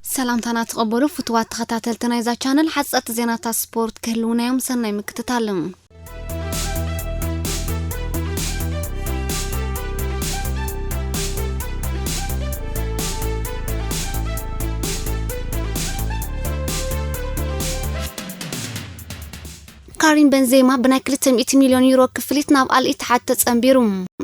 ሰላምታና ተቐበሉ ፍቱዋት ተኸታተልቲ ናይዛ ቻነል። ሓጸርቲ ዜናታት ስፖርት ክህልውና እዮም። ሰናይ ምክትታል። ካሪም በንዜማ ብናይ ክልተ ሚእቲ ሚልዮን ዩሮ ክፍሊት ናብ ኣል ኢትሓድ ተጸንቢሩ።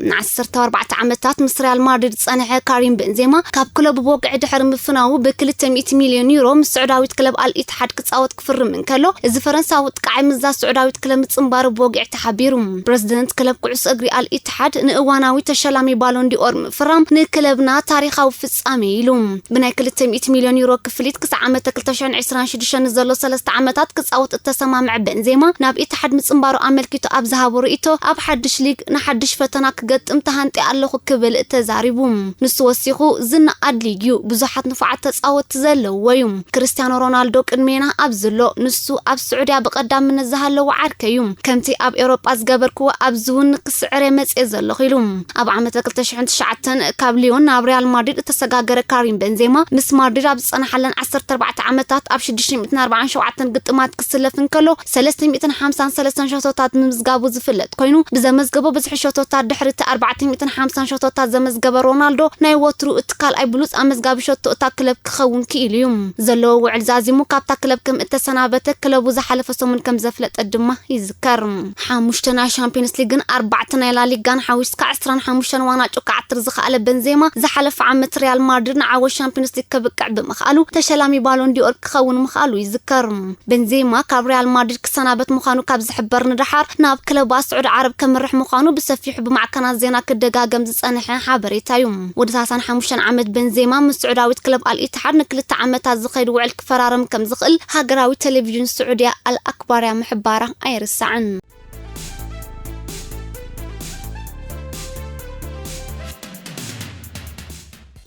ን ዓሰርተ ኣርባዕተ ዓመታት ምስ ሪያል ማድሪድ ዝጸንሐ ካሪም በንዜማ፣ ካብ ክለቡ ብወግዒ ድሕሪ ምፍናዉ፣ ብ ክልተ ሚእቲ ሚልዮን ዩሮ ምስ ስዑዳዊት ክለብ ኣል ኢትሓድ ክጻወት ክፍርም እንከሎ፣ እዚ ፈረንሳዊ ጥቃዓይ ምስዛ ስዑዳዊት ክለብ ምጽንባሩ ብወግዒ ተሓቢሩ። ፕረዚደንት ክለብ ኩዕሶ እግሪ ኣል ኢትሓድ፣ ንእዋናዊ ተሸላሚ ባሎን ዲኦር ምፍራም ንክለብና ታሪኻዊ ፍጻመ ኢሉ። ብናይ ክልተ ሚእቲ ሚልዮን ዩሮ ክፍሊት ክሳዕ ዓመተ ክልተ ሽሕን ዕስራን ሽዱሽተን ንዘሎ ሰለስተ ዓመታት ክጻወት እተሰማምዐ በንዜማ፣ ናብ ኢትሓድ ምጽንባሩ ኣመልኪቱ ኣብ ዝሃቦ ርእይቶ፣ ኣብ ሓድሽ ሊግ ንሓድሽ ፈተና ክገጥም ተሃንጤ ኣለኹ ክብል ተዛሪቡ። ንሱ ወሲኹ፣ ዝነኣድ ሊግ እዩ፣ ብዙሓት ንፉዓት ተጻወትቲ ዘለውዎ እዩ። ክርስቲያኖ ሮናልዶ ቅድሜና ኣብዚ ኣሎ፣ ንሱ ኣብ ስዑድያ ብቐዳምነት ዝሃለዎ ዓርከይ እዩ። ከምቲ ኣብ ኤውሮጳ ዝገበርክዎ ኣብዚ እውን ክስዕር እየ መጽየ ዘለኹ ኢሉ። ኣብ ዓመተ ክልተ ሽሕን ትሽዓተን ካብ ሊዮን ናብ ሪያል ማድሪድ እተሰጋገረ ካሪም በንዜማ፣ ምስ ማድሪድ ኣብ ዝጸንሓለን ዓሰርተ ኣርባዕተ ዓመታት ኣብ ሽዱሽተ ሚእትን ኣርባዓን ሸውዓተን ግጥማት ክስለፍ እንከሎ፣ ሰለስተ ሚእትን ሓምሳን ሰለስተን ሸቶታት ምምዝጋቡ ዝፍለጥ ኮይኑ፣ ብዘመዝገቦ ብዝሒ ሸቶታት ድሕሪ እቲ ኣርባዕተ ሚእትን ሓምሳን ሸቶታት ዘመዝገበ ሮናልዶ፣ ናይ ወትሩ እቲ ካልኣይ ብሉጽ ኣመዝጋቢ ሸቶ እታ ክለብ ክኸውን ክኢሉ እዩ። ዘለዎ ውዕል ዛዚሙ ካብታ ክለብ ከም እተሰናበተ ክለቡ ዝሓለፈ ሰሙን ከም ዘፍለጠ ድማ ይዝከር። ሓሙሽተ ናይ ሻምፒዮንስ ሊግን ኣርባዕተ ናይ ላሊጋን ሓዊስካ ዕስራን ሓሙሽተን ዋንጫ ክዓትር ዝኸኣለ በንዜማ፣ ዝሓለፈ ዓመት ሪያል ማድሪድ ንዓወት ሻምፒዮንስ ሊግ ከብቅዕ ብምኽኣሉ፣ ተሸላሚ ባሎን ዲኦር ክኸውን ምኽኣሉ ይዝከር። በንዜማ ካብ ሪያል ማድሪድ ክሰናበት ምዃኑ ካብ ዝሕበር ንደሓር፣ ናብ ክለባት ስዑዲ ዓረብ ከምርሕ ምዃኑ ብሰፊሑ ብማዕከናት ዜና ክደጋገም ዝጸንሐ ሓበሬታ እዩ። ወዲ ሰላሳን ሓሙሽተን ዓመት በንዜማ፣ ምስ ስዑዳዊት ክለብ ኣል ኢትሓድ ንክልተ ዓመታት ዝኸይድ ውዕል ክፈራረም ከም ዝኽእል ሃገራዊ ቴሌቪዥን ስዑድያ ኣል ኣክባርያ ምሕባራ ኣይርሳዕን።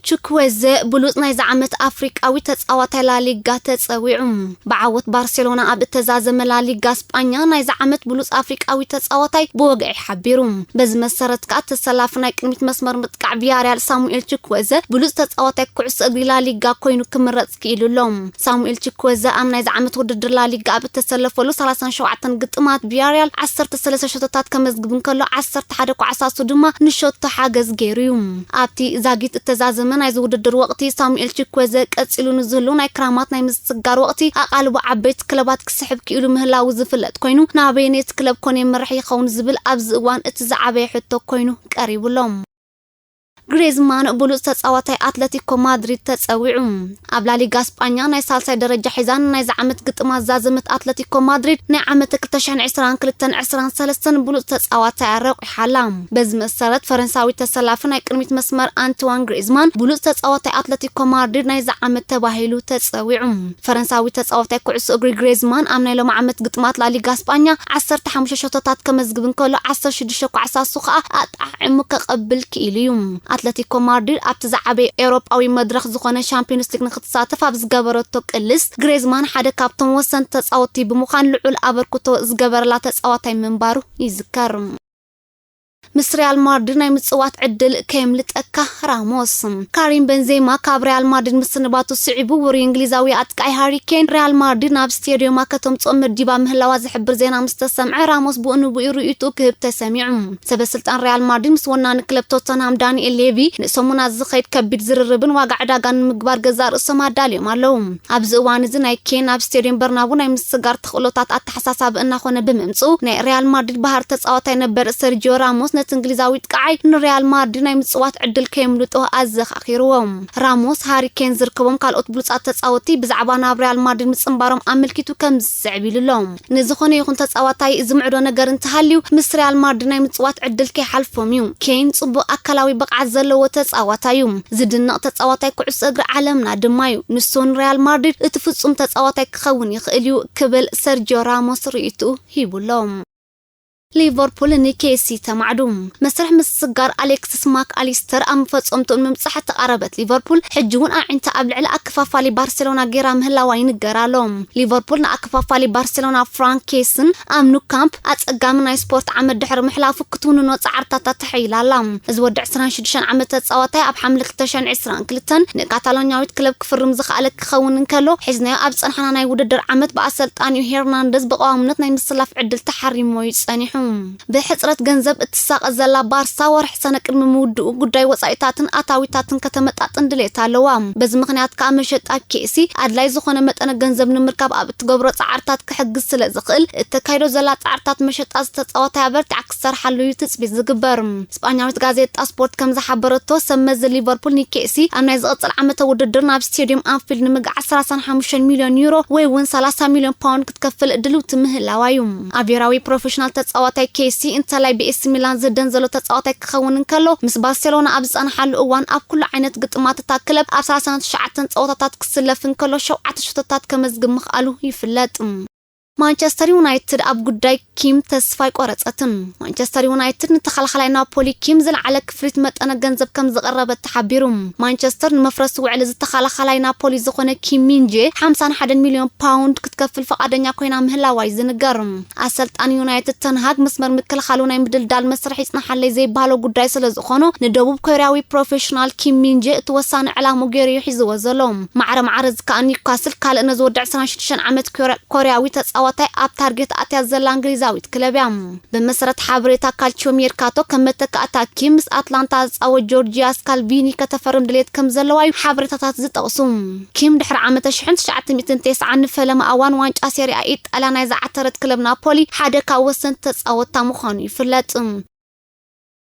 ቹክዌዘ ብሉጽ ናይዚ ዓመት ኣፍሪቃዊ ተጻዋታይ ላሊጋ ተጸዊዑ። ብዓወት ባርሴሎና ኣብ እተዛዘመ ላሊጋ ስጳኛ ናይዚ ዓመት ብሉጽ ኣፍሪቃዊ ተጻዋታይ ብወግዒ ሓቢሩ። በዚ መሰረት ከኣ ተሰላፊ ናይ ቅድሚት መስመር ምጥቃዕ ቪያርያል ሳሙኤል ቹክዌዘ ብሉጽ ተጻዋታይ ኩዕሶ እግሪ ላሊጋ ኮይኑ ክምረጽ ክኢሉ ኣሎ። ሳሙኤል ቺክወዘ ኣብ ናይዚ ዓመት ውድድር ላሊጋ ኣብ እተሰለፈሉ ሰላሳን ሸውዓተን ግጥማት ቪያርያል ዓሰርተ ሰለስተ ሸቶታት ከመዝግብ እንከሎ፣ ዓሰርተ ሓደ ኳዕሳሱ ድማ ንሸቶ ሓገዝ ገይሩ እዩ። ኣብቲ ዛጊት እተዛዘመ ናይዚ ውድድር ወቕቲ፣ ሳሙኤል ቺክወዘ ቀጺሉ ንዝህሉ ናይ ክራማት ናይ ምስግጋር ወቕቲ ኣቓልቦ ዓበይቲ ክለባት ክስሕብ ክኢሉ ምህላዉ ዝፍለጥ ኮይኑ፣ ናበየነይቲ ክለብ ኮን የምርሕ ይኸውን ዝብል ኣብዚ እዋን እቲ ዝዓበየ ሕቶ ኮይኑ ቀሪቡ ኣሎ። ግሬዝማን ብሉጽ ተጻዋታይ ኣትለቲኮ ማድሪድ ተጸዊዑ። ኣብ ላሊጋ ስጳኛ ናይ ሳልሳይ ደረጃ ሒዛን ናይዚ ዓመት ግጥማት ዛዘመት ኣትለቲኮ ማድሪድ ናይ ዓመት ክልተ ሽሕን ዕስራን ክልተን ዕስራን ሰለስተን ብሉጽ ተጻዋታይ ኣረቑሓላ። በዚ መሰረት ፈረንሳዊ ተሰላፊ ናይ ቅድሚት መስመር ኣንትዋን ግሬዝማን ብሉጽ ተጻዋታይ ኣትለቲኮ ማድሪድ ናይዚ ዓመት ተባሂሉ ተጸዊዑ። ፈረንሳዊ ተጻዋታይ ኩዕሶ እግሪ ግሬዝማን ኣብ ናይ ሎሚ ዓመት ግጥማት ላሊጋ ስጳኛ ዓሰርተ ሓሙሽተ ሸቶታት ከመዝግብ እንከሎ፣ ዓሰርተ ሽዱሽተ ኳዕሳሱ ከኣ ኣጣዒሙ ከቐብል ክኢሉ እዩ። ኣትለቲኮ ማድሪድ ኣብቲ ዝዓበየ ኤውሮጳዊ መድረኽ ዝኾነ ሻምፒዮንስ ሊግ ንክትሳተፍ ኣብ ዝገበረቶ ቅልስ፣ ግሬዝማን ሓደ ካብቶም ወሰንቲ ተጻወትቲ ብምዃን ልዑል ኣበርክቶ ዝገበረላ ተጻዋታይ ምንባሩ ይዝከር። ምስ ሪያል ማድሪድ ናይ ምጽዋት ዕድል ከየምልጠካ ራሞስ። ካሪም በንዜማ ካብ ሪያል ማድሪድ ምስንባቱ ስዒቡ፣ ውሩይ እንግሊዛዊ ኣጥቃዒ ሃሪ ኬን ሪያል ማድሪድ ናብ ስቴዲዮማ ከተምጽኦ መዲባ ምህላዋ ዝሕብር ዜና ምስ ተሰምዐ፣ ራሞስ ብኡ ንብኡ ርእይትኡ ክህብ ተሰሚዑ። ሰበ ስልጣን ሪያል ማድሪድ ምስ ወናኒ ክለብ ቶተንሃም ዳንኤል ሌቪ ንሰሙናት ዝኸይድ ከቢድ ዝርርብን ዋጋ ዕዳጋን ንምግባር ገዛእ ርእሶም ኣዳልዮም ኣለዉ። ኣብዚ እዋን እዚ ናይ ኬን ኣብ ስቴድየም በርናቡ ናይ ምስግጋር ተኽእሎታት ኣተሓሳሳቢ እናኾነ ብምምጽኡ፣ ናይ ሪያል ማድሪድ ባህር ተጻዋታይ ነበር ሰርጂዮ ራሞስ ነቲ እንግሊዛዊ ጥቃዓይ ንሪያል ማድሪድ ናይ ምጽዋት ዕድል ከየምልጦ ኣዘኻኺርዎ። ራሞስ፣ ሃሪ ኬን ዝርከቦም ካልኦት ብሉጻት ተጻወትቲ ብዛዕባ ናብ ሪያል ማድሪድ ምጽንባሮም ኣመልኪቱ ከምዚ ዝስዕብ ኢሉ ኣሎ። ንዝኾነ ይኹን ተጻዋታይ ዝምዕዶ ነገር እንተሃልዩ፣ ምስ ሪያል ማድሪድ ናይ ምጽዋት ዕድል ከይሓልፎም እዩ። ኬን ጽቡቕ ኣካላዊ ብቕዓት ዘለዎ ተጻዋታይ እዩ። ዝድነቕ ተጻዋታይ ኩዕሶ እግሪ ዓለምና ድማ እዩ። ንሱ ንሪያል ማድሪድ እቲ ፍጹም ተጻዋታይ ክኸውን ይኽእል እዩ ክብል ሰርጂዮ ራሞስ ርእይትኡ ሂቡ ኣሎ። ሊቨርፑል ንኬሲ ተማዕዱ። መስርሕ ምስግጋር ኣሌክሲስ ማክ ኣሊስተር ኣብ መፈጸምትኡ ንምብጻሕ እተቓረበት ሊቨርፑል፣ ሕጂ እውን ኣዒንታ ኣብ ልዕሊ ኣከፋፋሊ ባርሴሎና ገይራ ምህላዋ ይንገር ኣሎ። ሊቨርፑል ንኣከፋፋሊ ባርሴሎና ፍራንክ ኬስን ኣብ ኑ ካምፕ ኣጸጋሚ ናይ ስፖርት ዓመት ድሕሪ ምሕላፉ ክትውንኖ ጻዕርታታ ተሐይላ ኣላ። እዚ ወዲ ዕስራን ሽዱሽተን ዓመት ተጻዋታይ ኣብ ሓምለ ክልተ ሽሕን ዕስራን ክልተን ንካታሎኛዊት ክለብ ክፍርም ዝኸኣለ ክኸውን እንከሎ፣ ሒዝናዮ ኣብ ዝጸንሓና ናይ ውድድር ዓመት ብኣሰልጣኒኡ ሄርናንደዝ ብቐዋምነት ናይ ምስላፍ ዕድል ተሓሪምዎ እዩ ጸኒሑ። ብሕጽረት ገንዘብ እትሳቐ ዘላ ባርሳ፣ ወርሒ ሰነ ቅድሚ ምውድኡ ጉዳይ ወጻኢታትን ኣታዊታትን ከተመጣጥን ድሌት ኣለዋ። በዚ ምኽንያት ከኣ መሸጣ ኬሲ ኣድላይ ዝኾነ መጠነ ገንዘብ ንምርካብ ኣብ እትገብሮ ጻዕርታት ክሕግዝ ስለ ዝኽእል፣ እተካይዶ ዘላ ጻዕርታት መሸጣ ዝተጻወታይ ኣበርቲዓ ክሰርሓሉ እዩ ትጽቢት ዝግበር። ስጳኛዊት ጋዜጣ ስፖርት ከም ዝሓበረቶ፣ ሰብ መዚ ሊቨርፑል ንኬሲ ኣብ ናይ ዝቕጽል ዓመተ ውድድር ናብ ስቴድየም ኣንፊልድ ንምግዓዝ ሰላሳን ሓሙሽተን ሚልዮን ዩሮ ወይ እውን ሰላሳ ሚልዮን ፓውንድ ክትከፍል ድልውቲ ምህላዋ እዩ። ኣቬራዊ ፕሮፌሽናል ተጻዋታይ ኬሲ እንተላይ ብኤሲ ሚላን ዝደን ዘሎ ተጻዋታይ ክኸውን እንከሎ፣ ምስ ባርሴሎና ኣብ ዝጸንሓሉ እዋን ኣብ ኩሉ ዓይነት ግጥማት እታ ክለብ ኣብ ሰላሳን ትሽዓተን ጸወታታት ክስለፍ እንከሎ ሸውዓተ ሽቶታት ከመዝግብ ምኽኣሉ ይፍለጥ። ማንቸስተር ዩናይትድ ኣብ ጉዳይ ኪም ተስፋ ኣይቆረጸትን። ማንቸስተር ዩናይትድ ንተኸላኸላይ ናፖሊ ኪም ዝለዓለ ክፍሊት መጠነ ገንዘብ ከም ዝቐረበ ተሓቢሩ። ማንቸስተር ንመፍረሲ ውዕሊ ዝተኸላኸላይ ናፖሊ ዝኾነ ኪም ሚንጄ ሓምሳን ሓደን ሚልዮን ፓውንድ ክትከፍል ፈቓደኛ ኮይና ምህላዋ እዩ ዝንገር። ኣሰልጣኒ ዩናይትድ ተንሃግ መስመር ምክልኻሉ ናይ ምድልዳል መስርሕ ይጽናሓለይ ዘይበሃሎ ጉዳይ ስለ ዝኾኖ፣ ንደቡብ ኮርያዊ ፕሮፌሽናል ኪም ሚንጄ እቲ ወሳኒ ዕላሙ ገይሩ እዩ ሒዝዎ ዘሎ። ማዕረ ማዕረ እዚ ከኣ ኒውካስል ካልእ ነዚ ወዲ ዕስራን ሽዱሽተን ዓመት ኮርያ-፣ ኮርያዊ ተጻዋታይ ኣብ ታርጌት ኣትያ ዘላ እንግሊዛዊት ክለብ እያ። ብመሰረት ሓበሬታ ካልቺዮ ሜርካቶ፣ ከም መተካእታ ኪም ምስ ኣትላንታ ዝጻወት ጆርጂያ ስካልቪኒ ከተፈርም ድሌት ከም ዘለዋ እዩ ሓበሬታታት ዝጠቕሱ። ኪም ድሕሪ ዓመተ ሽሕን ትሽዓተ ሚእትን ተስዓን ንፈለማ እዋን ዋንጫ ሴሪኣ ኢጣልያ ናይ ዝዓተረት ክለብ ናፖሊ ሓደ ካብ ወሰንቲ ተጻወትታ ምዃኑ ይፍለጥ።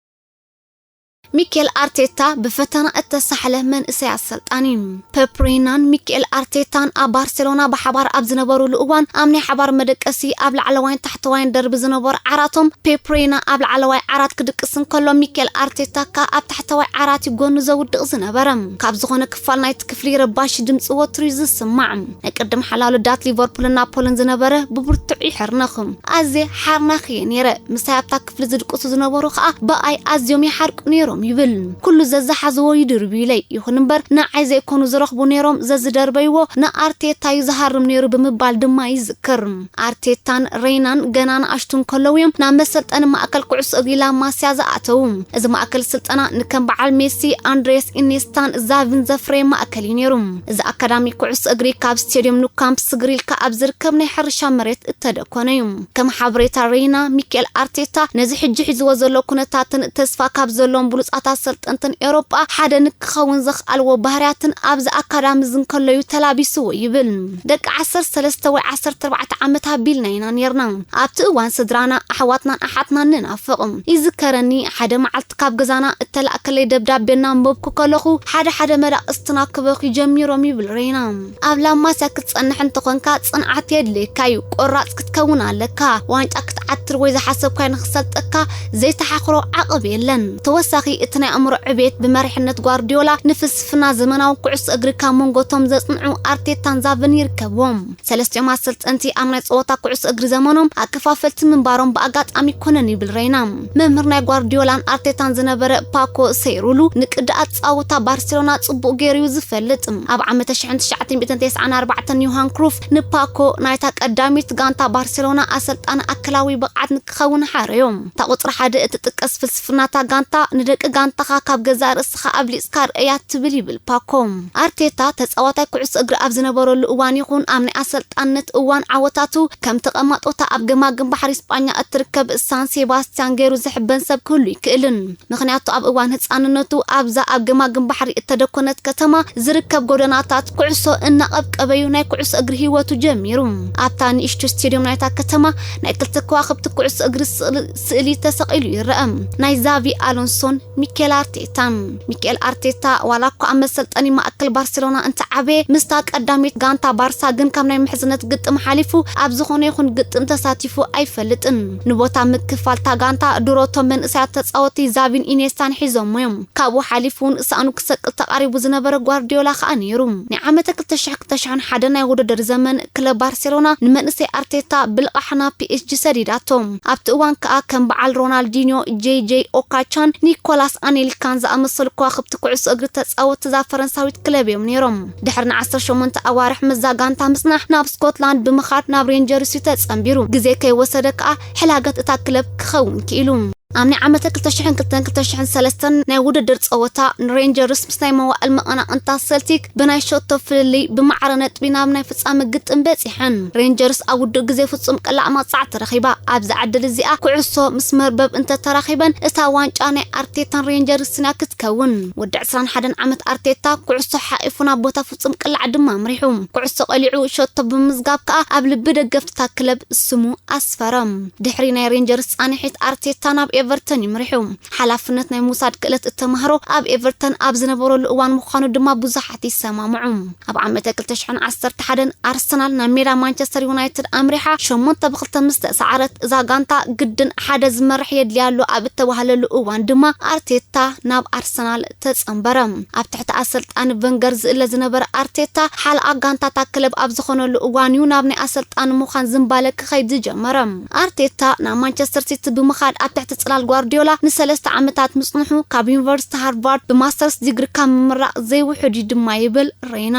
ሚኬል ኣርቴታ ብፈተና እተሳሕለ መንእሰይ ኣሰልጣኒ። ፔፕ ሬይናን ሚኬል ኣርቴታን ኣብ ባርሴሎና ብሓባር ኣብ ዝነበሩሉ እዋን፣ ኣብ ናይ ሓባር መደቀሲ ኣብ ላዕለዋይን ታሕተዋይን ደርቢ ዝነበሩ ዓራቶም፣ ፔፕ ሬይና ኣብ ላዕለዋይ ዓራት ክድቅስ እንከሎ፣ ሚኬል ኣርቴታ ከኣ ኣብ ታሕተዋይ ዓራት እዩ ጎኑ ዘውድቕ ዝነበረ። ካብ ዝኾነ ክፋል ናይቲ ክፍሊ ረባሺ ድምጺ ወትሩ እዩ ዝስማዕ። ናይ ቅድም ሓላሉዳት ሊቨርፑልን ናፖልን ዝነበረ ብብርቱዕ ይሕርነኽ። ኣዝየ ሓርናኽ እየ ነይረ። ምሳይ ኣብታ ክፍሊ ዝድቅሱ ዝነበሩ ከኣ ብኣይ ኣዝዮም ይሓርቁ ነይሮም ይብል። ኩሉ ዘዝሓዝዎ ይድርብዩለይ። ይኹን እምበር ንዓይ ዘይኮኑ ዝረኽቡ ነይሮም፣ ዘዝደርበይዎ ንኣርቴታ እዩ ዝሃርም ነይሩ ብምባል ድማ ይዝክር። ኣርቴታን ሬይናን ገና ንኣሽቱ እንከለዉ እዮም ናብ መሰልጠኒ ማእከል ኩዕሶ እግሪ ላማስያ ዝኣተዉ። እዚ ማእከል ስልጠና ንከም በዓል ሜሲ፣ ኣንድሬስ ኢኔስታን ዛቪን ዘፍረየ ማእከል እዩ ነይሩ። እዚ ኣካዳሚ ኩዕሶ እግሪ ካብ ስቴድዮም ኑ ካምፕ ስግር ኢልካ ኣብ ዝርከብ ናይ ሕርሻ መሬት እተደኮነ እዩ። ከም ሓበሬታ ሬይና፣ ሚኬል ኣርቴታ ነዚ ሕጂ ሒዝዎ ዘሎ ኩነታትን ተስፋ ካብ ዘለዎም ብሉጻት ኣሰልጠንትን ኤውሮጳ ሓደ ንክኸውን ዘኽኣልዎ ባህርያትን ኣብዚ ኣካዳሚ እዚ እንከሎ እዩ ተላቢስዎ ይብል። ደቂ ዓሰርተ ሰለስተ ወይ ዓሰርተ ኣርባዕተ ዓመት ኣቢልና ኢና ኔርና። ኣብቲ እዋን ስድራና፣ ኣሕዋትናን ኣሓትናን ንናፍቕ። ይዝከረኒ፣ ሓደ መዓልቲ ካብ ገዛና እተላእከለይ ደብዳቤ እናንበብኩ ከለኹ፣ ሓደ ሓደ መዳቕስትና ክበኽዩ ጀሚሮም ይብል ሬይና። ኣብ ላማስያ ክትጸንሕ እንተኾንካ፣ ጽንዓት የድልየካ እዩ። ቆራጽ ክትከውን ኣለካ። ዋንጫ ክትዓትር ወይ ዝሓሰብካዮ ንኽሰልጠካ ዘይተሓኽሮ ዓቐብ የለን። ተወሳኺ፣ እቲ ናይ ኣእምሮ ዕቤት ብመሪሕነት ጓርዲዮላ ንፍልስፍና ዘመናዊ ኩዕሶ እግሪ ካብ መንጎ እቶም ዘጽንዑ ኣርቴታን ዛቭን ይርከብዎም። ሰለስቲኦም ኣሰልጠንቲ ኣብ ናይ ጸወታ ኩዕሶ እግሪ ዘመኖም ኣከፋፈልቲ ምንባሮም ብኣጋጣሚ ኣይኮነን ይብል ሬይና። መምህር ናይ ጓርዲዮላን ኣርቴታን ዝነበረ ፓኮ ሴይሩሉ፣ ንቅዲ ኣጻውታ ባርሴሎና ጽቡቕ ገይሩ እዩ ዝፈልጥ። ኣብ ዓመተ ሽሕን ትሽዓተ ሚእትን ተስዓን ኣርባዕተን ዮሃን ክሩፍ ንፓኮ ናይታ ቀዳሚት ጋንታ ባርሴሎና ኣሰልጣኒ ኣካላዊ ብቕዓት ንክኸውን ሓረዮ። እታ ቁጽሪ ሓደ እትጥቀስ ፍልስፍናታ ጋንታ፣ ንደቂ ጋንታኻ ካብ ገዛእ ርእስኻ ኣብሊጽካ ርእያ ትብል ይብል ፓኮ። ኣርቴታ ተጻዋታይ ኩዕሶ እግሪ ኣብ ዝነበረሉ እዋን ይኹን ኣብ ናይ ኣሰልጣንነት እዋን ዓወታቱ፣ ከም ተቐማጦታ ኣብ ገማግም ባሕሪ ስጳኛ እትርከብ ሳን ሴባስቲያን ገይሩ ዝሕበን ሰብ ክህሉ ይክእልን። ምኽንያቱ ኣብ እዋን ህጻንነቱ ኣብዛ ኣብ ገማግም ባሕሪ እተደኮነት ከተማ ዝርከብ ጎደናታት ኩዕሶ እናቐብቀበዩ ናይ ኩዕሶ እግሪ ህይወቱ ጀሚሩ። ኣብታ ንእሽቶ ስቴድዮም ናይታ ከተማ ናይ ክልተ ከዋኽብቲ ኩዕሶ እግሪ ስእሊ፣ ስእሊ ተሰቒሉ ይረአ። ናይ ዛቪ ኣሎንሶን ሚኬል ኣርቴታን። ሚኬል ኣርቴታ ዋላ እኳ ኣብ መሰልጠኒ ማእከል ባርሴሎና እንተዓበየ፣ ምስታ ቀዳሚት ጋንታ ባርሳ ግን ካብ ናይ ምሕዝነት ግጥም ሓሊፉ ኣብ ዝኾነ ይኹን ግጥም ተሳቲፉ ኣይፈልጥን። ንቦታ ምክፋልታ ጋንታ ድሮ እቶም መንእሰያት ተጻወቲ ዛቪን ኢኔስታን ሒዞሞ እዮም። ካብኡ ሓሊፉ እውን ሳእኑ ክሰቅል ተቓሪቡ ዝነበረ ጓርዲዮላ ከኣ ነይሩ። ናይ ዓመተ ክልተ ሽሕ ክልተ ሽሕን ሓደን ናይ ውድድር ዘመን ክለብ ባርሴሎና ንመንእሰይ ኣርቴታ ብልቓሕ ናብ ፒ ኤስ ጂ ሰዲዳ ኣዳቶም። ኣብቲ እዋን ከኣ ከም በዓል ሮናልዲንዮ፣ ጄ ጄ ኦካቻን ኒኮላስ ኣኔልካን ዝኣመሰሉ ከዋኽብቲ ኩዕሶ እግሪ ተጻወትቲ እዛ ፈረንሳዊት ክለብ እዮም ነይሮም። ድሕሪ ንዓሰርተ ሸሞንተ ኣዋርሕ ምስዛ ጋንታ ምጽናሕ ናብ ስኮትላንድ ብምኻድ ናብ ሬንጀርስ እዩ ተጸንቢሩ። ግዜ ከይወሰደ ከኣ ሕላገት እታ ክለብ ክኸውን ክኢሉ። ኣብ ናይ ዓመተ ክልተ ሽሕን ክልተን ክልተ ሽሕን ሰለስተን ናይ ውድድር ጸወታ ንሬንጀርስ ምስ ናይ መዋእል መቐናቕንታ ሰልቲክ ብናይ ሸቶ ፍልልይ ብማዕረ ነጥቢ ናብ ናይ ፍጻመ ግጥም በጺሐን። ሬንጀርስ ኣብ ውዱእ ግዜ ፍጹም ቅላዕ መቕጻዕቲ ረኺባ። ኣብዛ ዕድል እዚኣ ኩዕሶ ምስ መርበብ እንተተራኺበን እታ ዋንጫ ናይ ኣርቴታን ሬንጀርስን እያ ክትከውን። ወዲ ዕስራን ሓደን ዓመት ኣርቴታ ኩዕሶ ሓቒፉ ናብ ቦታ ፍጹም ቅላዕ ድማ ኣምሪሑ። ኩዕሶ ቀሊዑ ሸቶ ብምዝጋብ ከኣ ኣብ ልቢ ደገፍቲ እታ ክለብ ስሙ ኣስፈረ። ድሕሪ ናይ ሬንጀርስ ጻንሒት ኣርቴታ ናብ ኤቨርተን ይምርሑ። ሓላፍነት ናይ ምውሳድ ክእለት እተማህሮ ኣብ ኤቨርተን ኣብ ዝነበረሉ እዋን ምዃኑ ድማ ብዙሓት ይሰማምዑ። ኣብ ዓመተ ክልተ ሽሕን ዓሰርተ ሓደን ኣርሰናል ናብ ሜዳ ማንቸስተር ዩናይትድ ኣምሪሓ ሸሞንተ ብክልተ ምስ ተሰዓረት እዛ ጋንታ ግድን ሓደ ዝመርሕ የድልያ ኣሎ ኣብ እተባህለሉ እዋን ድማ ኣርቴታ ናብ ኣርሰናል ተጸንበረ። ኣብ ትሕቲ ኣሰልጣኒ ቨንገር ዝእለ ዝነበረ ኣርቴታ ሓለቓ ጋንታ እታ ክለብ ኣብ ዝኾነሉ እዋን እዩ ናብ ናይ ኣሰልጣኒ ምዃን ዝንባለ ክኸይድ ዝጀመረ። ኣርቴታ ናብ ማንቸስተር ሲቲ ብምኻድ ኣብ ትሕቲ ጽላል ጓርዲዮላ ንሰለስተ ዓመታት ምጽንሑ ካብ ዩኒቨርሲቲ ሃርቫርድ ብማስተርስ ዲግሪ ካብ ምምራቕ ዘይውሕድ እዩ ድማ ይብል ሬና።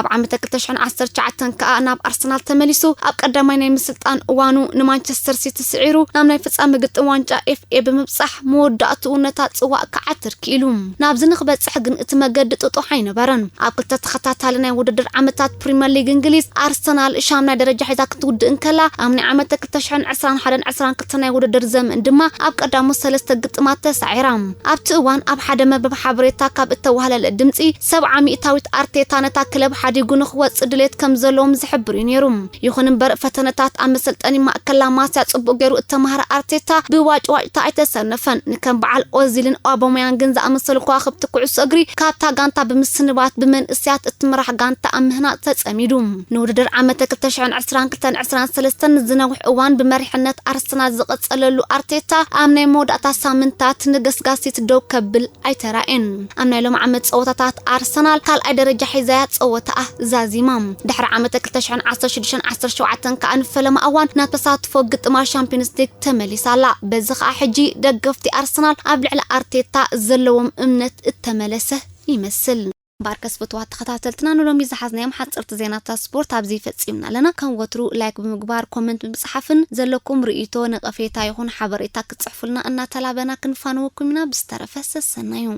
ኣብ ዓመተ ክልተ ሽሕን ዓሰርተ ትሽዓተን ከኣ ናብ ኣርሰናል ተመሊሱ ኣብ ቀዳማይ ናይ ምስልጣን እዋኑ ንማንቸስተር ሲቲ ስዒሩ ናብ ናይ ፍጻመ ግጥም ዋንጫ ኤፍ ኤ ብምብጻሕ መወዳእትኡ ነታ ጽዋእ ክዓትር ክኢሉ። ናብዚ ንክበጽሕ ግን እቲ መገዲ ጥጡሕ ኣይነበረን። ኣብ ክልተ ተኸታታሊ ናይ ውድድር ዓመታት ፕሪምየር ሊግ እንግሊዝ ኣርሰናል ሻምናይ ደረጃ ሒዛ ክትውድእ እንከላ ኣብ ናይ ዓመተ ክልተ ሽሕን ዕስራን ሓደን ዕስራን ክልተን ናይ ውድድር ዘመን ድማ ኣብ ቀዳሞት ሰለስተ ግጥማት ተሳዒራ። ኣብቲ እዋን ኣብ ሓደ መርበብ ሓበሬታ ካብ እተዋህለለ ድምጺ ሰብዓ ሚእታዊት ኣርቴታ ነታ ክለብ ሓዲጉ ንክወጽእ ድሌት ከም ዘለዎም ዝሕብር እዩ ነይሩ። ይኹን እምበር ፈተነታት ኣብ መሰልጠኒ ማእከል ላማስያ ጽቡቕ ገይሩ እተማህረ ኣርቴታ ብዋጭዋጭታ ኣይተሰነፈን። ንከም በዓል ኦዚልን ኦባመያንግን ዝኣመሰሉ ከዋኽብቲ ኩዕሶ እግሪ ካብታ ጋንታ ብምስንባት ብመንእሰያት እትምራሕ ጋንታ ኣብ ምህናጽ ተጸሚዱ። ንውድድር ዓመተ ክልተ ሽሕን ዕስራን ክልተን ዕስራን ሰለስተን ንዝነውሕ እዋን ብመሪሕነት ኣርሰናል ዝቐጸለሉ ኣርቴታ ኣብ ናይ መወዳእታ ሳምንታት ንገስጋሲት ደው ከብል ኣይተራእየን። ኣብ ናይ ሎም ዓመት ጸወታታት ኣርሰናል ካልኣይ ደረጃ ሒዛያ ጸወታኣ ዛዚማ። ድሕሪ ዓመተ ክልተ ሽሕን ዓሰርተ ሽዱሽተን ዓሰርተ ሸውዓተን ከኣ ንፈለማ እዋን ናብ ተሳትፎ ግጥማ ሻምፒዮንስ ሊግ ተመሊሳ ኣላ። በዚ ከኣ ሕጂ ደገፍቲ ኣርሰናል ኣብ ልዕሊ ኣርቴታ ዘለዎም እምነት እተመለሰ ይመስል። ባርከስ ፍትዋት ተኸታተልትና ንሎሚ ዝሓዝናዮም ሓፀርቲ ዜናታት ስፖርት ኣብዚ ፈፂምና ኣለና። ከም ወትሩ ላይክ ብምግባር፣ ኮመንት ብምፅሓፍን ዘለኩም ርእይቶ፣ ነቐፌታ ይኹን ሓበሬታ ክትፅሕፉልና እናተላበና ክንፋነወኩም ኢና። ብዝተረፈ ሰሰናዩ።